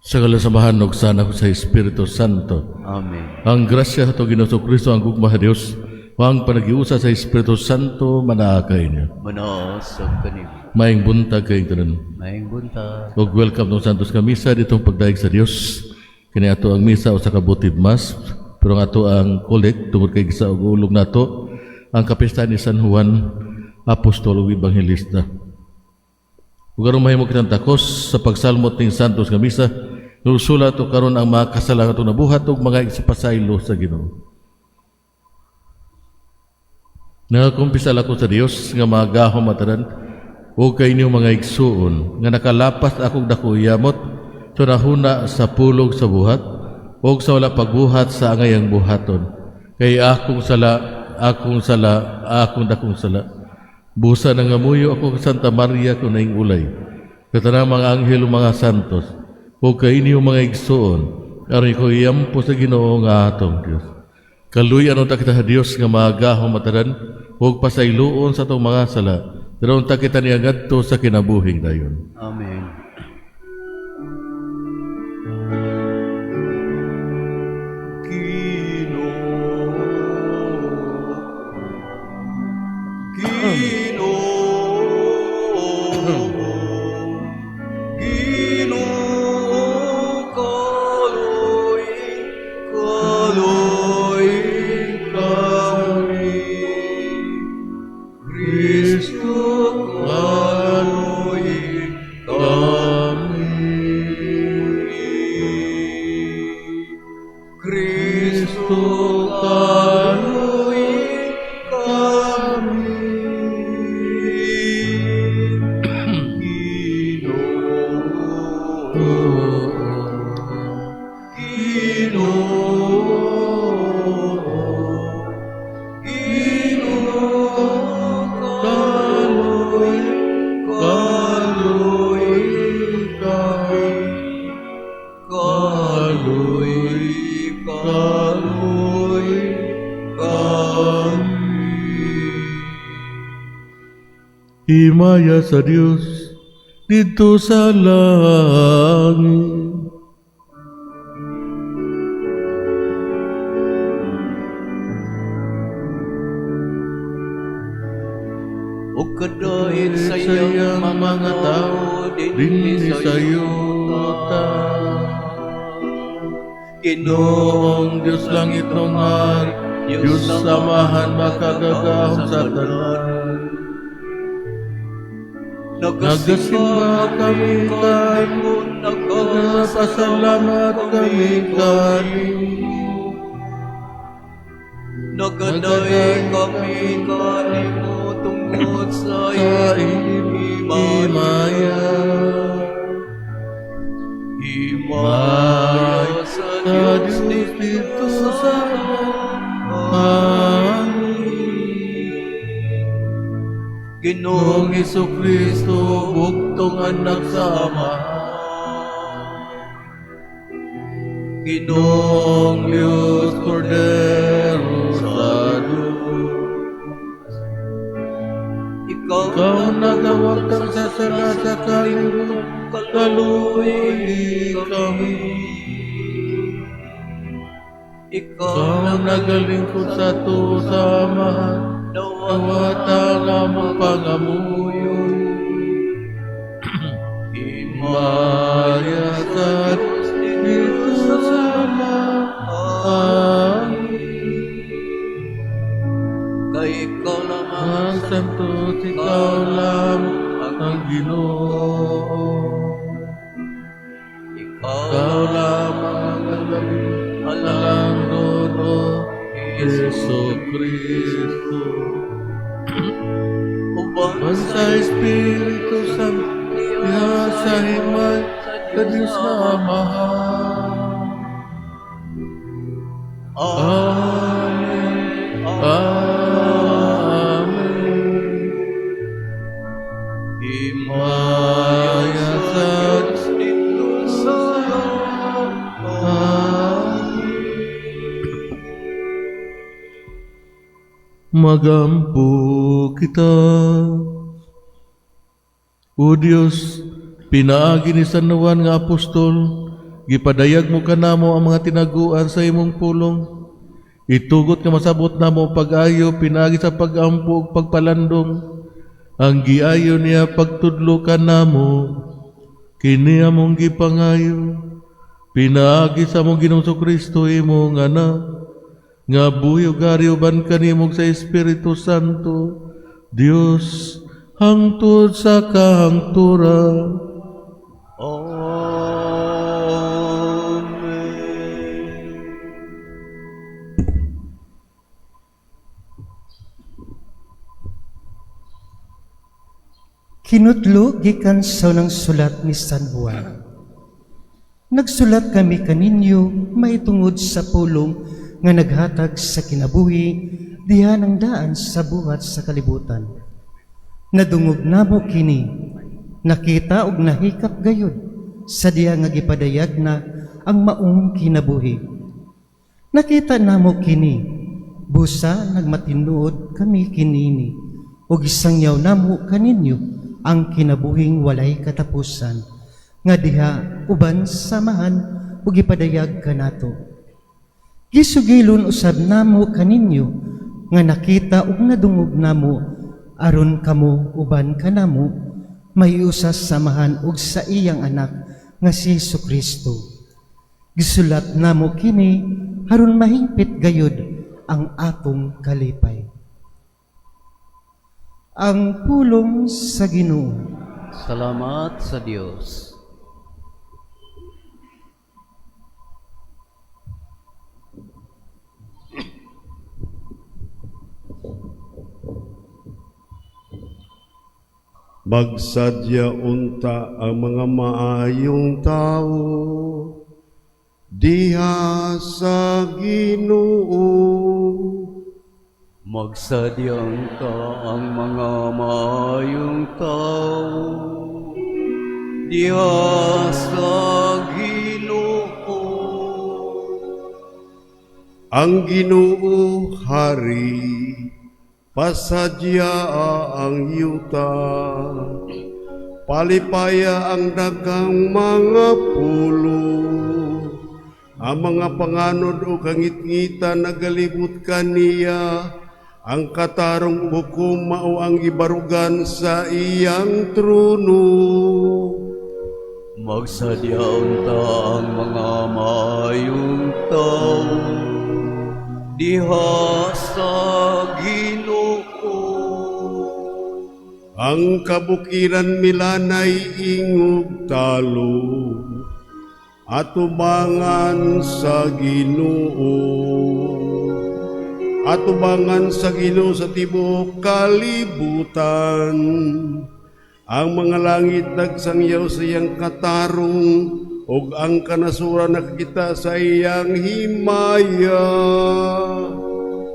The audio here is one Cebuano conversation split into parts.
Sa ngalan sa Amahan ug sa Anak sa Espiritu Santo. Amen. Ang grasya sa Ginoong Kristo, ang gugma sa Dios, ang panagiusa sa Espiritu Santo manaa kaninyo. Manaa sab kanimo. Maayong buntag kayong tanan. Maayong buntag. Ug welcome tong Santos nga Misa ditong pagdayeg sa Dios. Kini ato ang misa usa ka votive mass, pero ang ato ang collect tungod kay gisa og ulog nato ang kapistahan ni San Juan Apostol ug Ebanghelista. Ug aron mahimo kitang takos sa pagsalmot ning Santos nga Misa, nusulat o karon ang mga kasalangan atong nabuhat ug mga pasaylo sa Ginoo. Nagakumpisal ako sa Dios nga magahom mataran o kay inyong mga igsuon nga nakalapas akong dako yamot sa nahuna sa pulog sa buhat o sa wala pagbuhat sa angayang buhaton. Kay akong sala, akong sala, akong dakong sala. Busa nangamuyo ako kay Santa Maria kung naing ulay. Katanang mga anghel ug mga santos o kay inyong mga igsuon aron ko iyampo sa Ginoo nga atong Dios. Kaluyan unta kita sa Dios nga magahom mataran ug pasayloon sa atong mga sala. Pero unta kita niya ngadto sa kinabuhing dayon. Amen. Ginoo, Ginoo, kaluoyi, kaluoyi kami. Kristo, kaluoyi kami. Kristo, kaluoyi kami. Ginoo, Ginoo, Ginoo, kaluoyi, kaluoyi kami. Kaluoyi, kaluoyi kami. Himaya sa Dios didto sa langit. Ug kadait sa Sa iyang iyang mga tao dinhi dinhi sa yuta. Ginoong Ginoong Diyos langit nung har, Diyos Amahan makagagahom sa tanan. Nagasimba kami kanimo, nagpasalamat kami kanimo. Nagaday kami kanimo tungod sa Sa imong himaya. Himaya sa Sa Diyos Diyos dito dito sa sa langit. Ginoong Ginoong Hesus Kristo, bugtong anak sa Ama. Ginoong Ginoong Diyos, Cordero sa Diyos. Ikaw Ikaw nagawagtang sa sala sa kalibot, kaluoyi kami. Ikaw Ikaw nagalingkod sa ato sa Amahan, dawata ang among pangamuyo. Himaya Himaya sa Diyos dito dito sa sa langit. Kay ikaw lamang Ang santo, ikaw lamang ang Ginoo. Ikaw Ikaw lamang ang labing alang dodo, Jesu Kristo. Uban Man sa Espiritu Santo, diha sa himay, sa Diyos na Amahan. Amen. Amen. Himaya sa Diyos dito sa Amen. Magampo kita. O Diyos, pinaagi ni San Juan nga apostol, Gipadayag mo kanamo ang mga tinaguan sa imong pulong. Itugot nga masabot namo pag-ayo pinaagi sa pag-ampo ug pagpalandong. Ang giayo niya pagtudlo kanamo, kini among gipangayo pinaagi sa among Ginoong Kristo, imong Anak, nga buhi ug hari uban kanimo sa Espiritu Santo, Dios, hangtod sa kahangturan. Amen. Kinutlo gikan sa unang sulat ni San Juan. Nagsulat kami kaninyo maitungod sa pulong nga naghatag sa kinabuhi diha ng daan sa buhat sa kalibutan. Nadungog namo kini, nakita og nahikap gayud sa diha nga gipadayag na ang maong kinabuhi. Nakita namo kini, busa nagmatinuod kami kinini, ug gisangyaw namo kaninyo ang kinabuhing walay katapusan, nga diha uban sa Amahan ug gipadayag kanato. Gisugilon usab namo kaninyo nga nakita ug nadungog namo, aron kamo uban kanamo may usas sa Amahan ug sa iyang Anak nga si Kristo. Gisulat namo kini aron mahingpit gayud ang atong kalipay. Ang pulong sa Ginoo. Salamat sa Dios. Magsadya unta ang mga maayong tao diha sa Ginoo. Magsadya unta ang mga maayong tao diha sa Ginoo. Ang Ginoo hari, pasadya ang yuta. Palipaya ang daghang mga pulo. Ang mga panganod o kangitngitan nagalibot kaniya. Ang katarong ug hukom mao ang gibarugan sa iyang trono. Magsadya unta ang mga maayong tao diha sa Ginoo. Ang kabukiran milanay ingog talo, atubangan sa Ginoo. Atubangan sa Ginoo sa tibuok kalibutan. Ang mga langit nagsangyaw sa iyang katarong ug ang kanasuran nakakita sa iyang himaya.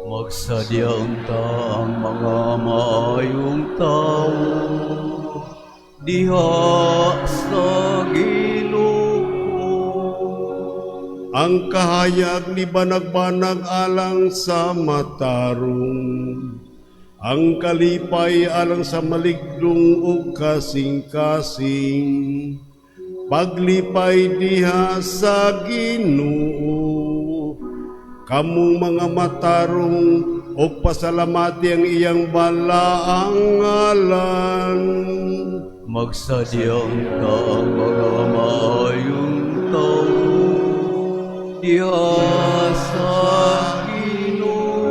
Magsadya unta ang mga maayong tao diha sa Ginoo. Ang kahayag ni banag-banag alang sa matarong. Ang kalipay alang sa maligdong ug kasing-kasing. Paglipay diha sa Ginoo. Kamong mga matarong ug pasalamati ang iyang balaang ngalan. Magsadya unta ang mga maayong tao diha sa Ginoo.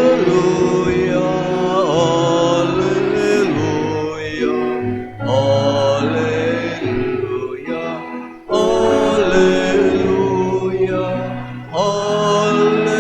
Alleluia, Alleluia, Alleluia, Alleluia, Alleluia.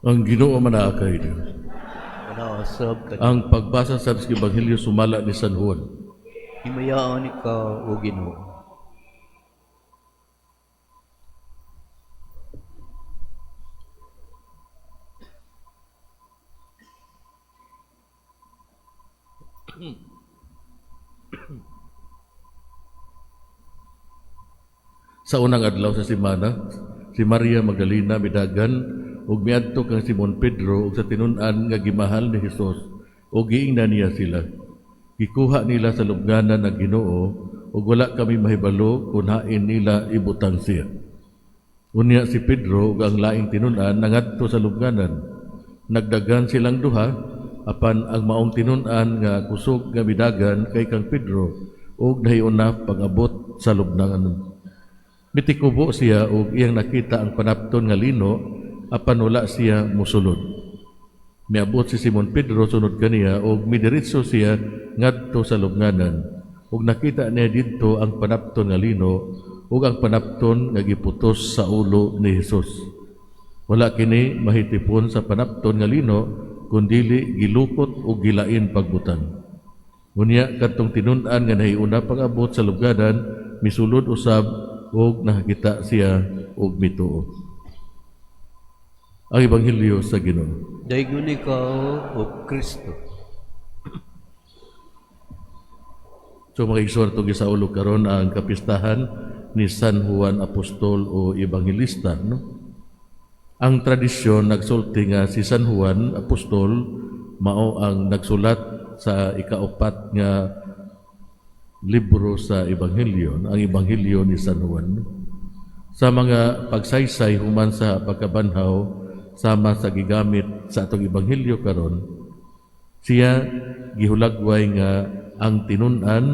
Ang Ginoo manaa kay Dios. Manaasab ka. Ang pagbasa sa Ebanghelyo sumala ni San Juan. Himayaan ikaw, O Ginoo. Sa unang adlaw sa semana, si Maria Magdalena midagan ug miadto kang Simon Pedro ug sa tinun-an nga gimahal ni Hesus ug giingnan niya sila. Gikuha nila sa lubnganan ang Ginoo ug wala kami mahibalo kun hain nila ibutang siya. Unya si Pedro ug ang laing tinun-an nangadto sa lubnganan. Nagdagan silang duha, apan ang maong tinun-an nga kusog nga midagan kay kang Pedro ug nahiuna pag-abot sa lubnganan. Mitikubo siya ug iyang nakita ang panapton nga lino, apan wala siya mosulod. Miabot si Simon Pedro sunod kaniya ug midiretso siya ngadto sa lubnganan ug nakita niya didto ang panapton nga lino ug ang panapton nga giputos sa ulo ni Hesus. Wala kini mahitipon sa panapton nga lino kundili gilukot ug gilain pagbutang. Unya kadtong tinun-an nga nahiuna pag-abot sa lubnganan, misulod usab ug nakakita siya ug mituo. Ang Ebanghelyo sa Ginoo. Daygon ikaw, O Kristo. So mga igsoon, itong gisaulo karon ang kapistahan ni San Juan Apostol o Ebanghilista, no? Ang tradisyon nagsulti nga si San Juan Apostol mao ang nagsulat sa ikaupat nga libro sa Ebanghelyo, no? Ang Ebanghelyo ni San Juan, no? Sa mga pagsaysay human sa pagkabanhaw sama sa gigamit sa atong Ebanghelyo karon, siya gihulagway nga ang tinun-an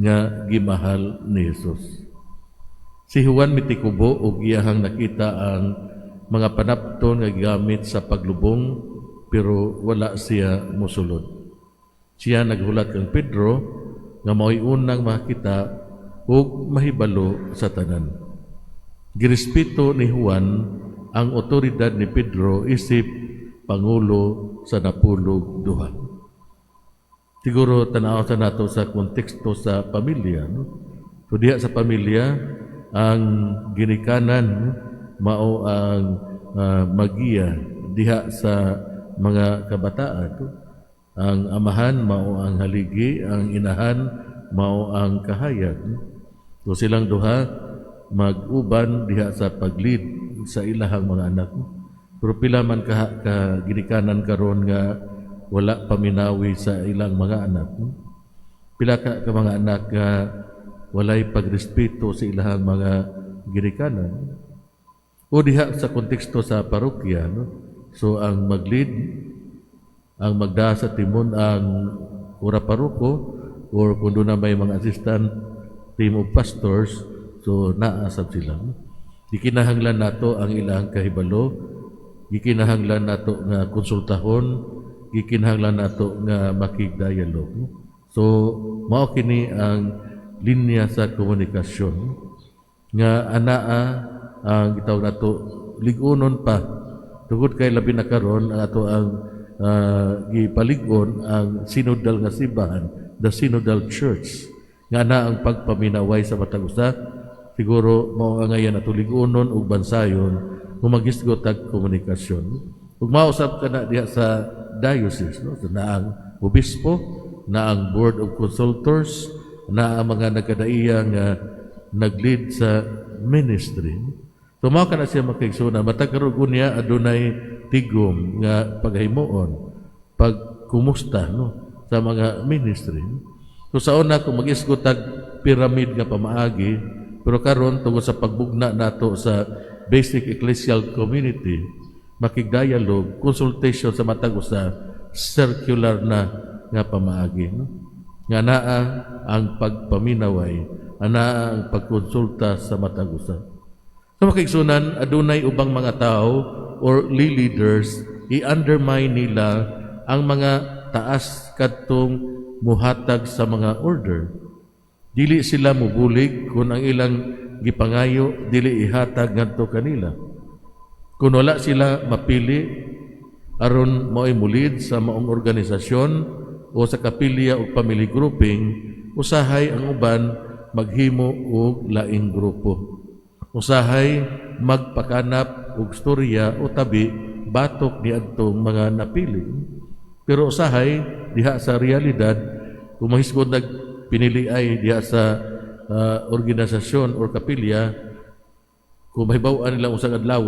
nga gimahal ni Hesus. Si Juan mitikubo og iyahang nakita ang mga panapton nga gigamit sa paglubong, pero wala siya mosulod. Siya naghulat kang Pedro nga mao'y unang makita ug mahibalo sa tanan. Girespeto ni Juan ang otoridad ni Pedro isip pangulo sa napulog duha. Siguro tan-aw sa nato sa konteksto sa pamilya, no? So diha sa pamilya ang ginikanan, no? Mao ang magiya diha sa mga kabataan, no? Ang amahan mao ang haligi, ang inahan mao ang kahayag, no? So silang duha mag-uban diha sa pag-lead sa ilahang mga anak, no? Pero pila man ka ginikanan karon nga wala paminawi sa ilang mga anak, no? Pila ka mga anak nga walay pagrespeto sa ilahang mga ginikanan. O diha sa konteksto sa parokya, no? So ang mag-lead, ang magda sa timon ang kura paroko, or kung doon na may mga assistant team of pastors, so naasab sila, no? Gikinahanglan nato ang ilang kahibalo, gikinahanglan nato nga konsultahon, gikinahanglan nato nga makig-dialogue, no? So mao kini ang linya sa komunikasyon, no? Nga anaa ang gitawag nato lig-unon pa, tungod kay labi na karon ang ato ang gipalig-on ang sinodal nga simbahan, the synodal church, nga ana ang pagpaminaway sa matag usa. Siguro mao ang ngayan ato lig-unon ug bansayon kung magisgot tag komunikasyon. Ug mausab ka na diha sa diocese, no? So, na ang obispo, na ang board of consultors, na ang mga nagkadaiya nga nag-lead sa ministry. So mao ka na siya makigsuna, matag karon niya adunay tigom nga paghimuon, pagkumusta, no, sa mga ministry. So sa una kung mag-isgot tag pyramid nga pamaagi, pero karon tungod sa pagbugna nato sa basic ecclesial community, makig-dialogue, consultation sa matag usa, circular na nga pamaagi, no? Nga naa ang pagpaminaway, anaa ang pagkonsulta sa matag usa. Sa makaigsunan, adunay ubang mga tao or lay leaders, i-undermine nila ang mga taas kadtong muhatag sa mga order. Dili sila mubulig kung ang ilang gipangayo dili ihatag ngadto kanila. Kung wala sila mapili, Aron mao'y mulid sa maong organisasyon o sa kapilya o family grouping, usahay ang uban maghimo og laing grupo. Usahay magpakanap og storya o tabi batok niadtong mga napili. Pero usahay diha sa realidad, kung mahisgod nagpinili ay diha sa organisasyon or kapilya, kung mahibaw-an nila usang adlaw,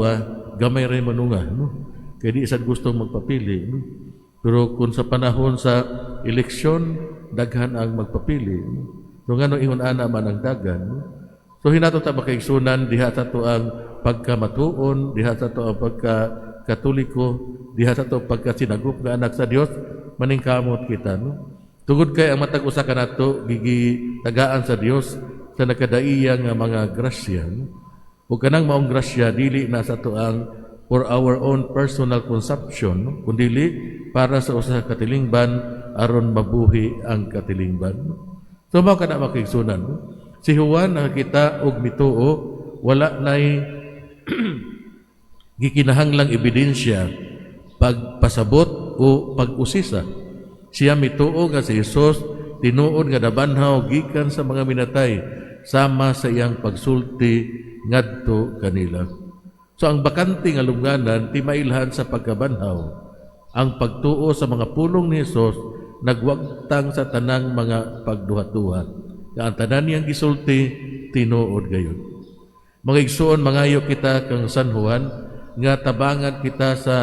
gamay rin manunga, no? Kaya di sad gusto magpapili, no? Pero kung sa panahon sa eleksyon, daghan ang magpapili, no? So ngano ingon ana man ang dagan, no? So hinato ta, mga kaigsunan, diha sa ato ang pagkamatuon, diha sa ato ang pagka-Katoliko, diha sa ato pagkasinagop nga anak sa Dios, maningkamot kita, no? Tungod kay ang matag usa kanato gigitagaan sa Dios sa nakadaiya nga mga grasya, no? Ug kanang maong grasya dili na sa ato ang for our own personal consumption, no? Kundili para sa usa ka katilingban aron mabuhi ang katilingban, no? So mao kana, mga kaigsunan, no? Si Juan nakakita og mituo, wala nay gikinahanglang ebidensya, pagpasabot o pag-usisa. Siya mituo nga si Jesus tinuod nga nabanhaw gikan sa mga minatay sama sa iyang pagsulti ngadto kanila. So ang bakante nga lungganan ti mailhan sa pagkabanhaw. Ang pagtuo sa mga pulong ni Jesus nagwagtang sa tanang mga pagduhat-duhat. Nga ang tanan niyang gisulti tinuod gayud. Mga igsoon, mangayo kita kang San Juan nga tabangan kita sa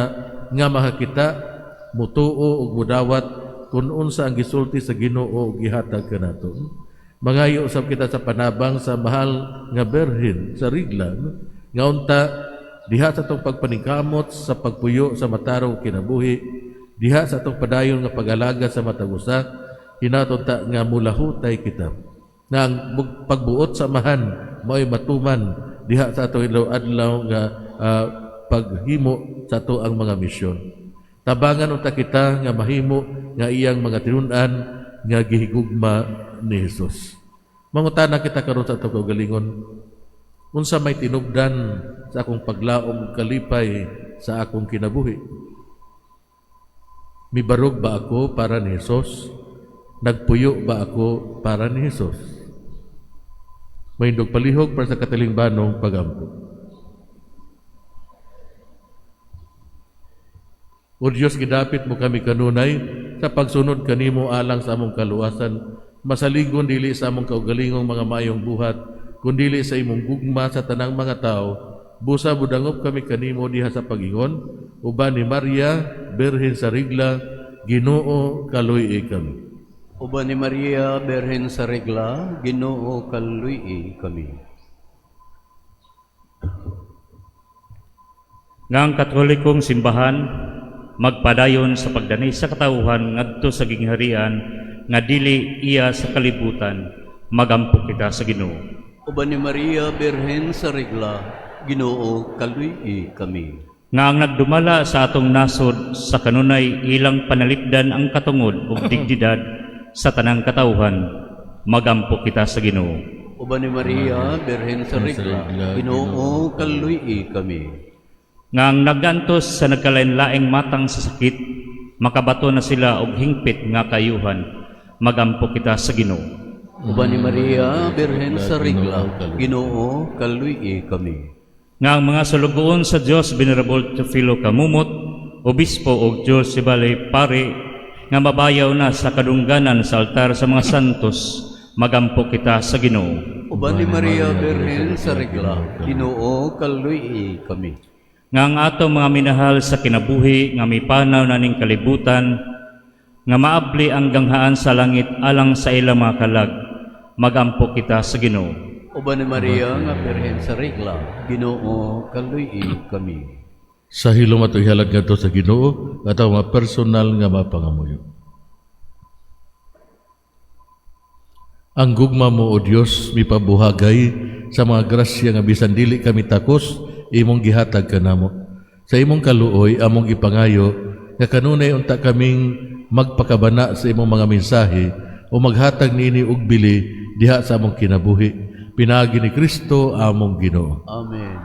nga makakita, mutuo ug mudawat kung unsa ang gisulti sa Ginoo ug gihatag kanato. Mangayo usab kita sa panabang sa mahal nga Birhen sa Rigla, no? Nga unta diha sa atong pagpaningkamot sa pagpuyo sa matarong kinabuhi, diha sa atong padayon nga pag-alaga sa matag usa, hinaton ta nga mulahutay kita. Na ang pagbuot sa Amahan mao'y matuman diha sa atong adlaw-adlaw nga paghimo sa ato ang mga misyon. Tabangan unta kita nga mahimo nga iyang mga tinun-an nga gihigugma ni Jesus. Mangutana kita karon sa atong kaugalingon, unsa may tinubdan sa akong paglaom ug kalipay sa akong kinabuhi? Mibarog ba ako para ni Jesus? Nagpuyo ba ako para ni Jesus? Mahindog palihog para sa katilingbanong pagampo. O Diyos, gidapit mo kami kanunay sa pagsunod kanimo alang sa among kaluwasan. Masaligon dili sa among kaugalingong mga maayong buhat, kundili sa imong gugma sa tanang mga tao. Busa budangop kami kanimo diha sa pag-ingon, uban ni Maria, Birhen sa Rigla, Ginoo, kaluy kami. Uban ni Maria, Birhen sa Regla, Ginoo, kaluy kami. Nga ang Katolikong simbahan magpadayon sa pagdani sa katawhan ngadto sa gingharian nga dili iya sa kalibutan, magampo kita sa Ginoo. Uban ni Maria, Birhen sa Regla, Ginoo, kaluy kami. Nga ang nagdumala sa atong nasod sa kanunay ilang panalipdan ang katungod ug dignidad sa tanang katawhan, magampo kita sa Ginoo. Uban ni Maria, Birhen sa Regla, Ginoo, kaluy kami. Nga ang nagantos sa nagkalain-laing matang sa sakit, makabato na sila og hingpit nga kayuhan, magampo kita sa Ginoo. Uban ni Maria, Birhen sa Regla, Ginoo, kaluy kami. Nga ang mga sulugoon sa Dios, Venerable Teofilo Camomot, Obispo, ug Jules Sibale, Pare, nga mabayaw na sa kadungganan sa altar sa mga santos, magampo kita sa Ginoo. Uban ni Maria, Birhen sa Regla, Ginoo, kaluy kami. Nga ang atong mga minahal sa kinabuhi nga mipanaw na ning kalibutan, nga maabli ang ganghaan sa langit alang sa ilang mga kalag, magampo kita sa Ginoo. Uban ni Maria nga Birhen sa Regla, Ginoo, kaluy kami. Sa hilom ato ihalad ngadto sa Ginoo atong mga personal nga mapangamuyo. Ang gugma mo, O Dios, mipabuhagay sa mga grasya nga bisan dili kami takos, imong gihatag kanamo. Sa imong kaluoy, among gipangayo nga kanunay unta kaming magpakabana sa imong mga mensahe o maghatag niini og bili diha sa among kinabuhi. Pinaagi ni Kristo among Ginoo. Amen.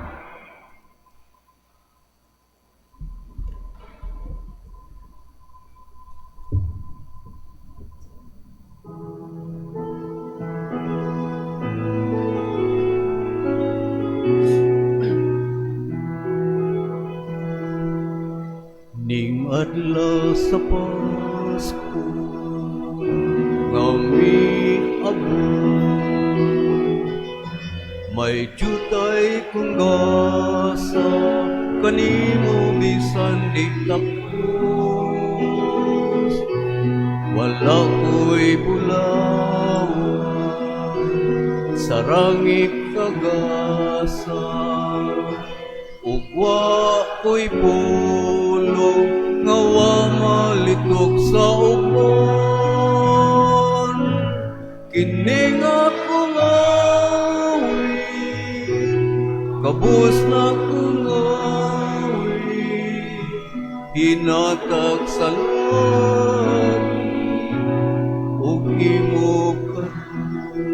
sa Pasko nga miabot, may jutay kong gasa kanimo bisan di takos. Wala ko'y bulawan, sarangi kagasa, ug wa ko'y pulong nga wa malitok sa uban. Kini nga akong awit, kabus na akong awit, hinatag sa langit ug imo karon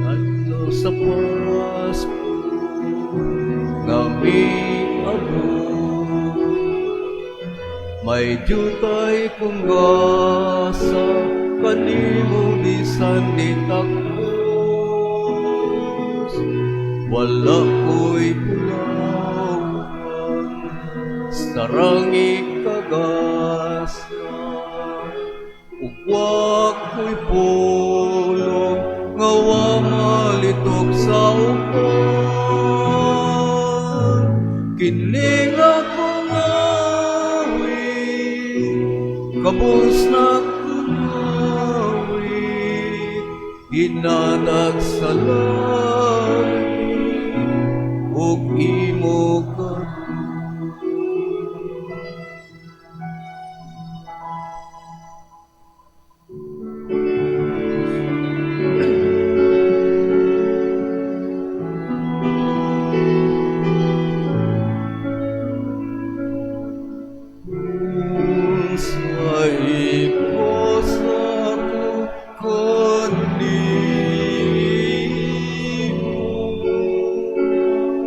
adlaw sa Pasko nga miabot, may jutay kong gasa kanimo bisan di takos. Wala ko'y bulawan, sarangi kagasa, ug wa ko'y pulong nga wa malitok sa uban. Kini nga akong awit, kabus na akong awit, hinatag sa langit ug imo karon. Unsay kosa ko kanimo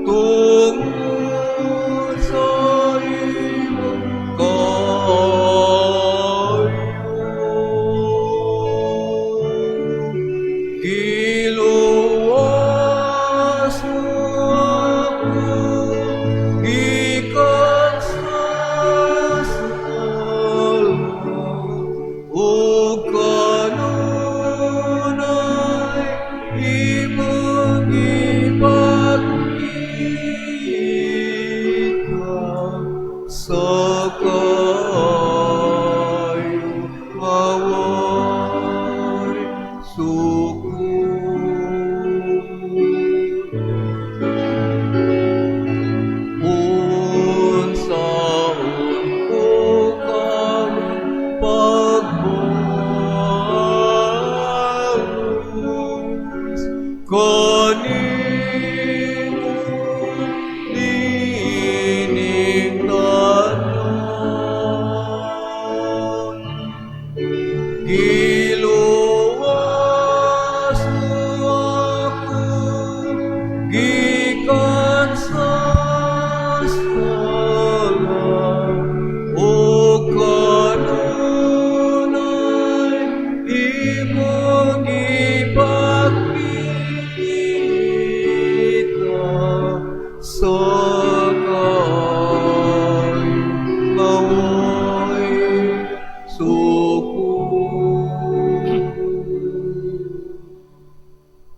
tungod sa imong kaayo, giluwas mo ako gikan sa sala ug kanunay imong ipakita sa kaayo nga way sukod. Unsaon ko karon pagbalos kanimo niining tanan? Giluwas mo ako gikan sa sala ug kanunay imong ipakita sa kaayo nga way sukod.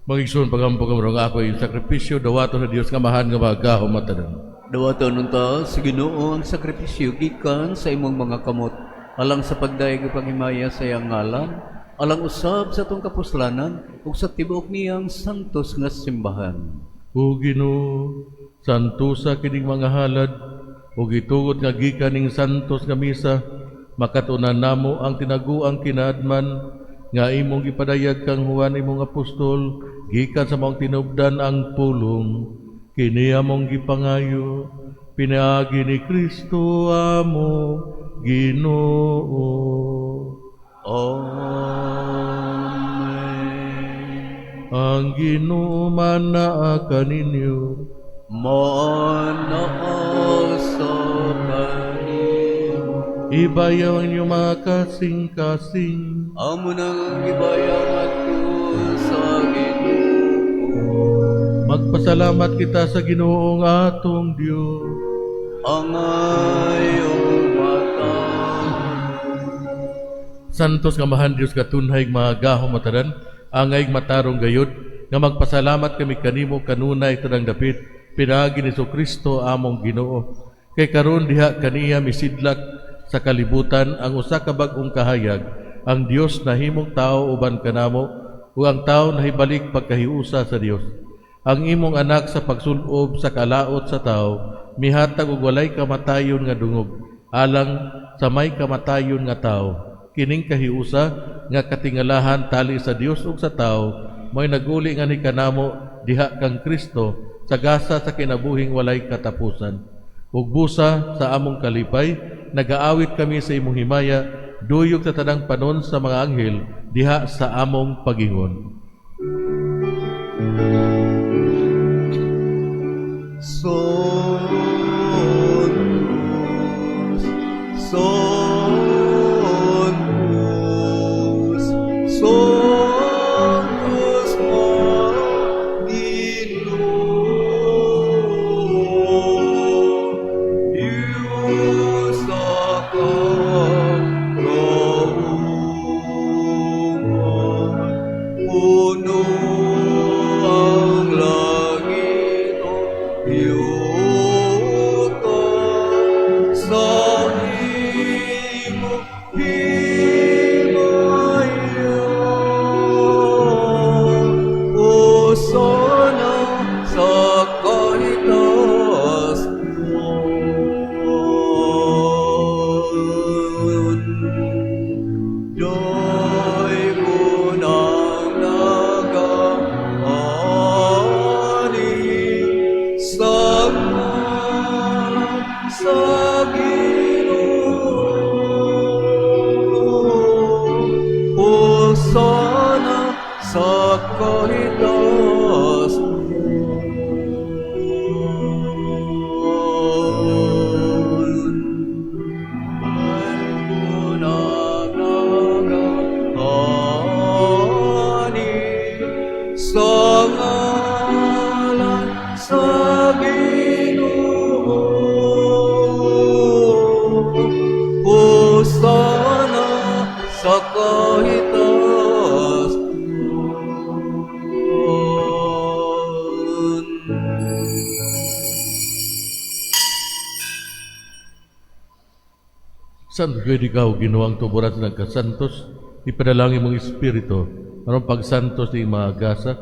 Mga igsoon, pagampo kamo nga ako yung sakripisyo, dawato sa Dios nga Amahan nga magahom matanan. Dawaton unta sa Ginoo ang sakripisyo gikan sa imong mga kamot alang sa pagdayeg ug paghimaya sa iyang ngalan, alang usab sa atong kapuslanan ug sa tibuok niyang santos nga simbahan. O Ginoo, santusa kining mga halad ug itugot nga gikan ning santos nga misa makatunan namo ang tinaguang kinaadman nga imong gipadayag kang Juan imong apostol gikan sa maong tinubdan ang pulong. Kini among gipangayo pinaagi ni Kristo amo Ginoo. Amen. Ang Ginoo manaa kaninyo. Manaa sa kanimo. Ibayaw ang inyong mga kasing-kasing. Amo nang gibayaw ngadto sa Ginoo. Magpasalamat kita sa Ginoong atong Dios. Angay ug matarong. Santos nga Amahan Dios katunhay mga gahom mataran, angay matarong gayud nga magpasalamat kami kanimo kanunay tanang dapit pinaagi ni Kristo among Ginoo. Kay karon diha kaniya misidlak sa kalibutan ang usa ka bag-ong kahayag, ang Dios nahimong tao uban kanamo ug ang tao nahibalik pagkahiusa sa Dios. Ang imong anak sa pagsulob sa kalaot sa tao mihatag og walay kamatayon nga dungog alang sa may kamatayon nga tao. Kining kahiusa nga katingalahan tali sa Dios ug sa tao mo'y naguli nganhi kanamo diha kang Kristo sa gasa sa kinabuhing walay katapusan. Ug busa sa among kalipay nagaawit kami sa imong himaya duyog sa tanang panon sa mga anghel diha sa among pagingon. Sanctus, Sanctus, Sanctus nga Ginoo. Diyos sa kagahungan, puno ang langit ug yuta sa imong himaya. Hosana sa kahitaas-an. Daygon ang nagaani sa ngalan sa Ginoo. Hosana sa kahitaas-an. Daygon ang nagaani sa ngalan sa Ginoo. Hosana sa kahitaas-an. Santos gayud ikaw, Ginoo, ang tuboran sa nagkasantos, ipadalangin mong espiritu, aron pagsantos ni mga gasa,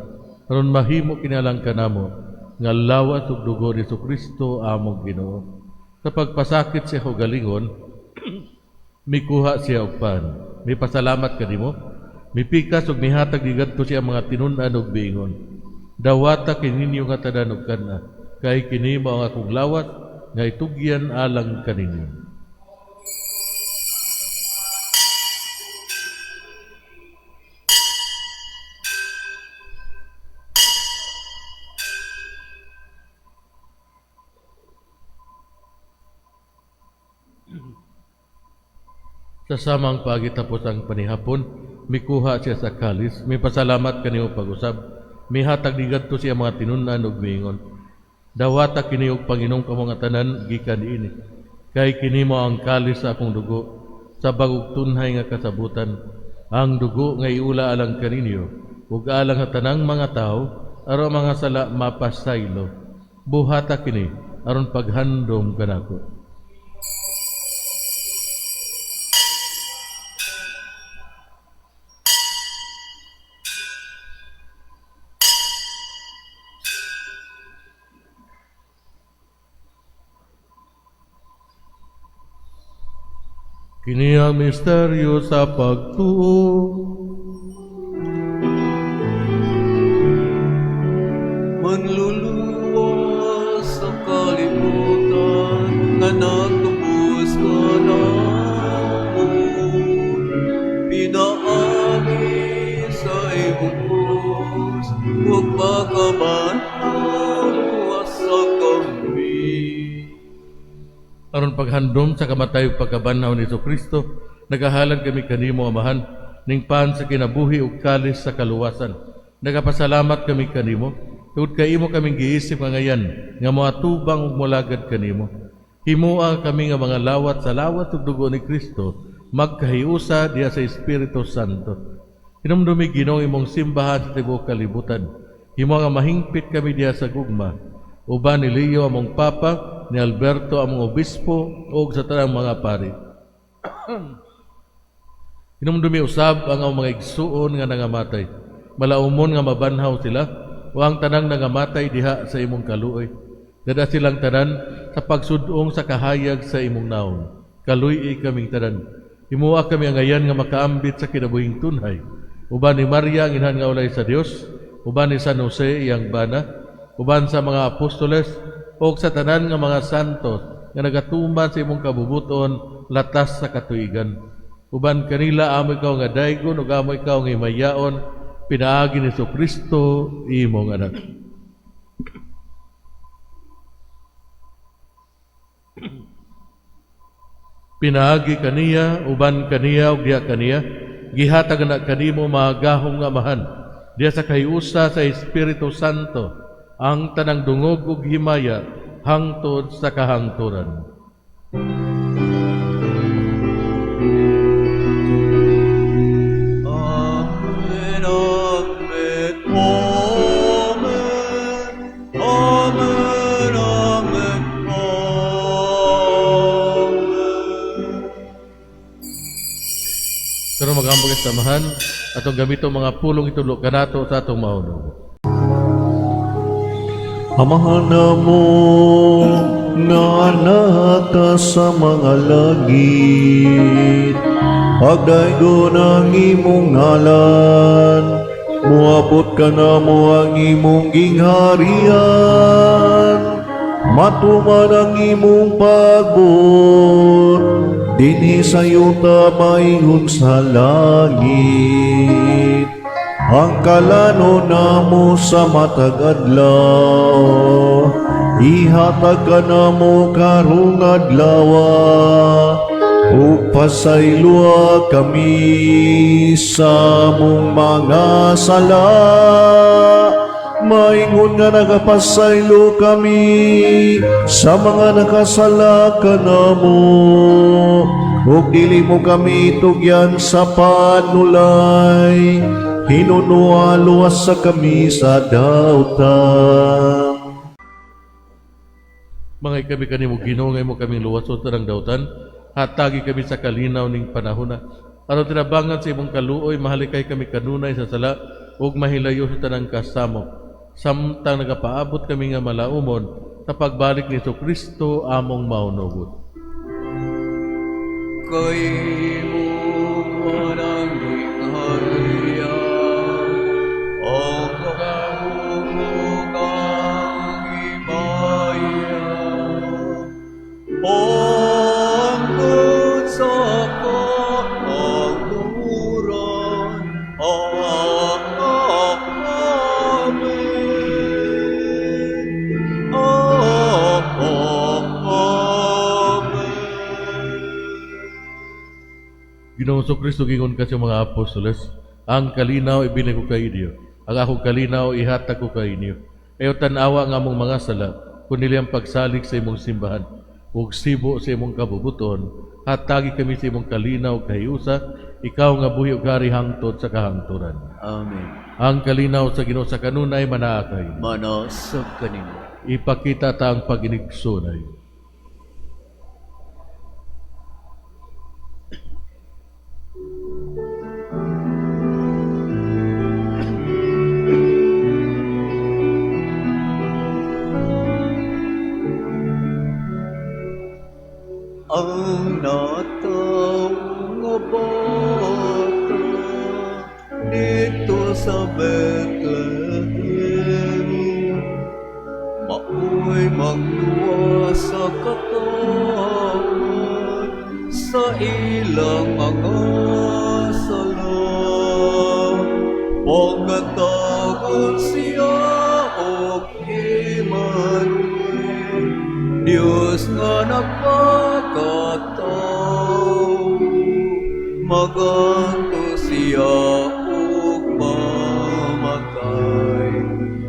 aron mahimo kini alang kanamo, nga lawas ug dugo ni Kristo among Ginoo. Sa pagpasakit sa iyang kaugalingon, mikuha siya og pan. Mipasalamat kanimo, mipikas ug mihatag nigadto sa iyang mga tinun-an ug miingon: "Dawata kini ninyo nga tanan ug kan-a, kay kini mao ang akong lawas nga itugyan alang kaninyo." Sa samang paagi tapos ang panihapon, mikuha siya sa kalis, mipasalamat kanimo pag-usab, mihatag nigadto sa iyang mga tinun-an ug miingon: "Dawata kini ug panginom kamo nga tanan gikan niini, kay kini mao ang kalis sa akong dugo, sa bag-ong tunhay nga kasabutan, ang dugo nga iula alang kaninyo, ug alang sa tanang mga tawo, aron mga sala mapasaylo. Buhata kini aron paghandom kanako." Kini ang misteryo sa pagtuo. Manluluwas sa kalibutan nga nagtubos kanamo pinaagi sa imong krus ug pagkabanhaw sa kami. Aron paghandom sa kamatay ug pagkabanhaw ni Kristo, nagahalad kami kanimo, Amahan, ning pan sa kinabuhi ug kalis sa kaluwasan. Nagapasalamat kami kanimo tungod kay imo kaming giisip nga ngayan nga moatubang ug molagad kanimo. Himua kami nga mga lawat sa lawat ug dugo ni Kristo, magkahiusa diha sa Espiritu Santo. Hinumdumi, Ginoo, imong simbahan sa tibuok kalibutan. Himua nga mahingpit kami diha sa gugma. Uban ni Leo among Papa, ni Alberto among Obispo, ug sa tanang mga pari. Hinumdumi usab ang among mga igsuon nga nangamatay. Malaumon nga mabanhaw sila, o ang tanang nangamatay diha sa imong kaluoy. Dad-a silang tanan sa pagsudong sa kahayag sa imong naong. Kaluy-i kaming tanan. Himua kami angayan nga makaambit sa kinabuhing tunhay. Uban ni Maria ang inahan nga ulay sa Dios, uban ni San Jose iyang bana, uban sa mga apostoles, o sa tanan nga mga santos nga nagatuman sa imong kabubuton latas sa katuigan. Uban kanila amo ikaw nga daygon ug amo ikaw nga himayaon pinaagi ni Kristo imong anak. Pinaagi kaniya, uban kaniya ug diha kaniya, gihatag na kanimo magahom nga Amahan diha sa kahiusa sa Espiritu Santo ang tanang dungog ug himaya hangtod sa kahangturan. Amen, amen, amen, amen, amen, amen. Karon magampo sa Amahan atong gamito mga pulong itudlo kanato sa atong maunong. Amahan namo nga naa ka sa mga langit, pagdaygon ang imong ngalan, muabot kanamo ang imong gingharian, matuman ang imong pagbuot, dinhi sa yuta maingon sa langit. Ang kalanon namo sa matag adlaw, ihatag kanamo karong adlaw, ug pasayloa kami sa among mga sala, maingon nga nagapasaylo kami sa mga nakasala kanamo, ug dili mo kami tugyan sa panulay, hinunoa luwasa kami sa dautan. Mangay kami kanimo, Ginoo, nga imo kaming luwason sa tanang dautan, hatagi kami sa kalinaw ning panahona. Aron tinabangan sa imong kaluoy, mahalikay kami kanunay sa sala ug mahilayo sa tanang kasamok, samtang nagapaabot kami nga malaumon sa pagbalik ni Kristo among maunugot. Kay imo man ang gingharian, ang gahom ug ang himaya, hangtod sa kahangturan. Amen. Amen. Ginoong Kristo, gingon ka sa mga apostoles, "Ang kalinaw ibilin ko kay inyo, ang akong kalinaw ihatag ko kay inyo. Ayaw tan-awa ang among mga sala, kundi ang pagsalig sa imong simbahan. Ug sibo sa imong kabubuton, hatagi kami sa imong kalinaw kahiusa, ikaw nga buhi ug hari hangtod sa kahangturan." Amen. Ang kalinaw sa Ginoo sa kanunay manaa kay. Manaa sab kanimo. Ipakita ta ang paginigsunay. Ang natawo nga bata didto sa Bethlehem mao'y magluwas sa katawhan sa ilang mga sala. Pagkatawgon siya og Emmanuel, Diyos nga nagpakatao, maganto siya ug mamatay,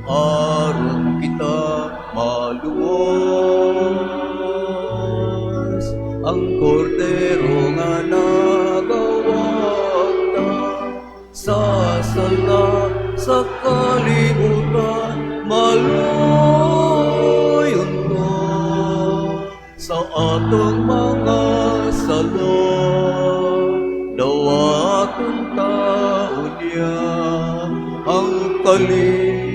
aron kita maluwas. Kordero nga nagawagtang sa sala sa kalibutan, maluoy unta sa atong mga sala, dawaton ta unya ang kalinaw.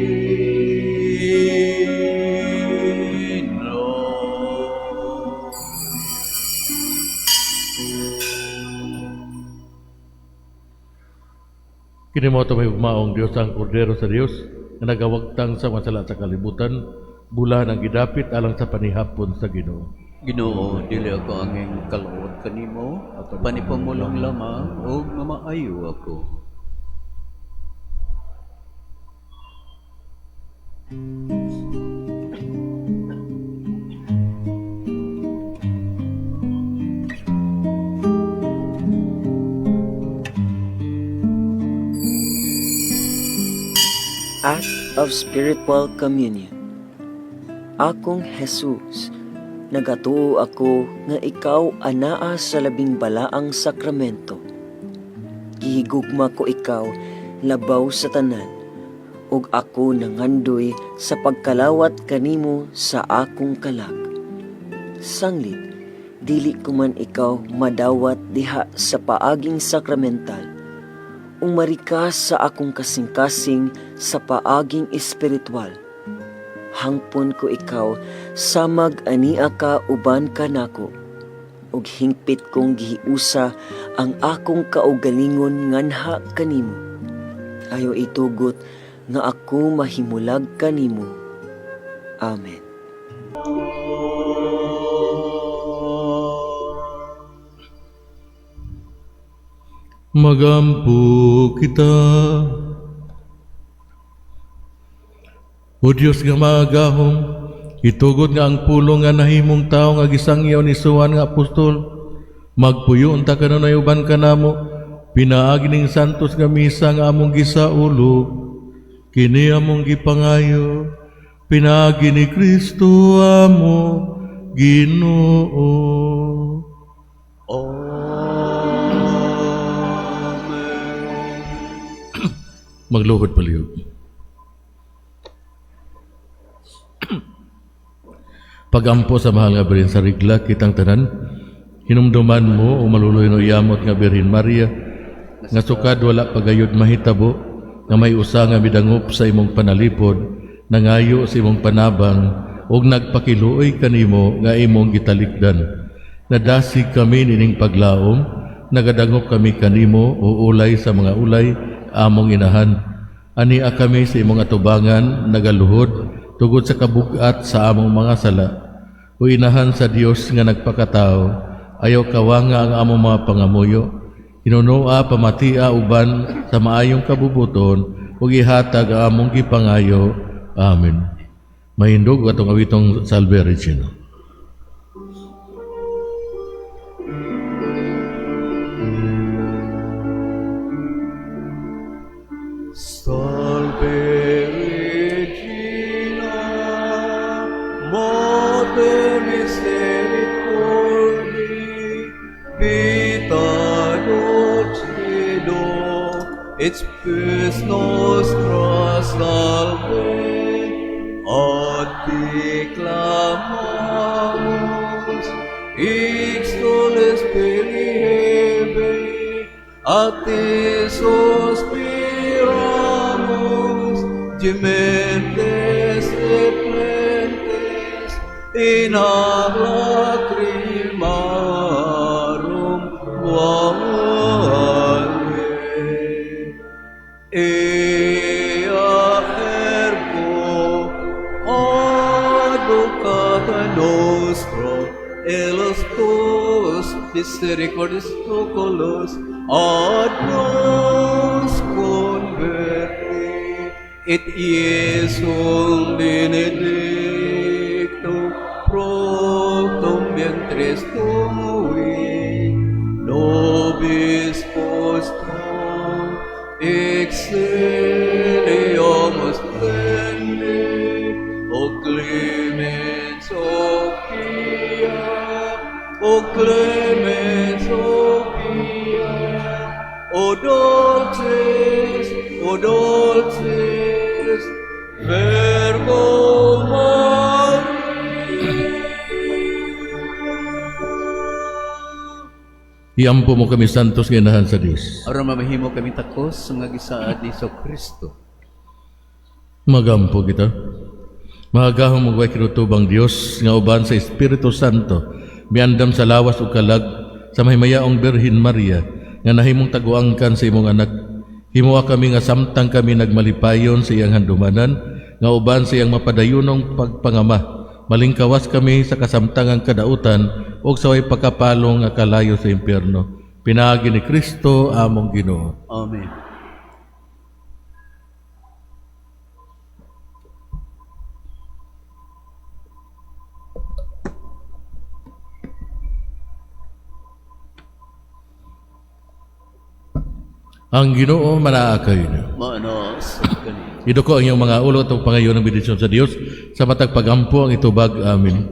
Kini mao may ugmaong Dios, ang Kordero sa Dios nga nagawagtang sa mga sala sa kalibutan, bulahan ang gidapit alang sa panihapon sa Ginoo. Ginoo, dili ako angay kalawat kanimo, panipamulong lamang ug mamaayo ako. Act of Spiritual Communion. Akong Jesus, nagatuo ako nga ikaw anaa sa labing balaang sakramento. Gihigugma ko ikaw labaw sa tanan, ug ako nangandoy sa pagkalawat kanimo sa akong kalag. Sanglit, dili ko man ikaw madawat diha sa paaging sakramental, umari ka sa akong kasing-kasing sa paaging espiritual. Hangpon ko ikaw samag ania ka uban kanako, ug hingpit kong gihiusa ang akong kaugalingon nganha kanimo. Ayaw itugot nga ako mahimulag kanimo. Amen. Magampo kita. O Dios nga magahom, itugot nga ang pulong nga nahimong tao nga gisangyaw ni Juan nga apostol, magpuyo unta kanunay uban kanamo, pinaagi ning santos nga misa nga among gisaulo, kini among gipangayo, pinaagi ni Kristo amo Ginoo. Amen. Magluhod palihog. Pagampo sa mahal nga Birhen sa Regla, kitang tanan, hinumduman mo o maluloy no yamot nga Birhen Maria, nga sukad wala pagayod mahitabo, nga may usa nga midangop sa imong panalipod, nangayo sa imong panabang, ug nagpakiluoy kanimo nga imong gitalikdan. Nadasig kami nining paglaom, nagadangop kami kanimo o ulay sa mga ulay, among inahan. Ania kami sa imong atubangan, nagaluhod, tugod sa kabugat sa among mga sala. O inahan sa Dios nga nagpakatao, ayaw kawanga ang among mga pangamuyo. Hinunoa pamatia uban sa maayong kabubuton, ug ihatag ang among gipangayo. Amen. Mahindog atong awitong Salve Regina. Salve Regina, Mater misericordiae, vita dulcedo, et spes nostra salve, ad te clamamus, exules filii Hebae, a te suspiramus, gementes et plentes, in hac lacrimarum valle. Ea ergo advocata nostra, in hos tuos misericordes oculos ad nos converte, et Iesum benedictum fructum ventris tui, nobis post hoc exilium ostende, o clemens, o pia, o clemens. Dulcis, O dulcis Virgo Maria. Iampo mo kami, Santos nga Inahan sa Dios. Aron mamahimo kami takos nga gisaad ni Kristo. Magampo kita. Mahagahom ug way kinutubang Dios nga uban sa Espiritu Santo miandam sa lawas ug kalag sa mahimayaong Birhen Maria nga nahimong taguangkan sa imong anak. Himoa kami nga samtang kami nagmalipayon sa iyang handumanan nga uban sa iyang mapadayunong pagpangama malingkawas kami sa kasamtangang kadautan ug sa way pagkapalong nga kalayo sa impyerno. Pinaagi ni Kristo among Ginoo. Amen. Ang Ginoo manaa kaninyo. Maana sa kaniyo. Iduko ang iyong mga ulo at pangayo ng bendisyon sa Dios sa matag pagampo ang itubag. Amin.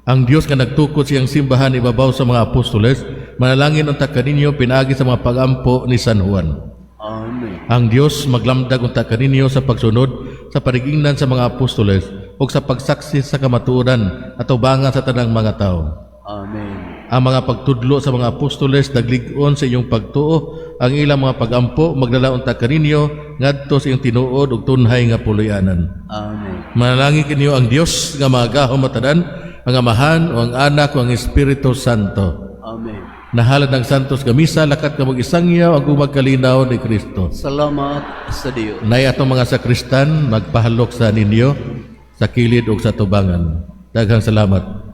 Ang Dios nga nagtukod siyang simbahan ibabaw sa mga apostoles, manalangin unta kaninyo pinaagi sa mga pagampo ni San Juan. Amen. Ang Dios maglamdag unta kaninyo sa pagsunod sa parigingnan sa mga apostoles ug sa pagsaksi sa kamatuoran at ubangan sa tanang mga tawo. Amen. Ang mga pagtudlo sa mga apostoles naglig-on sa inyong pagtuo, ang ilang mga pagampo magdala unta kaninyo ngadto sa iyong tinuod ug tunhay nga puloy-anan. Amen. Manalangin kinyo ang Dios nga magahom matanan, ang Amahan o ang Anak o ang Espiritu Santo. Amen. Nahalad ng Santos nga misa, lakat ka mag-isangyaw ang magkalinaw ni Kristo. Salamat sa Dios. Nay atong mga sakristan, magpahalok sa ninyo sa kilid ug sa tubangan. Daghang salamat.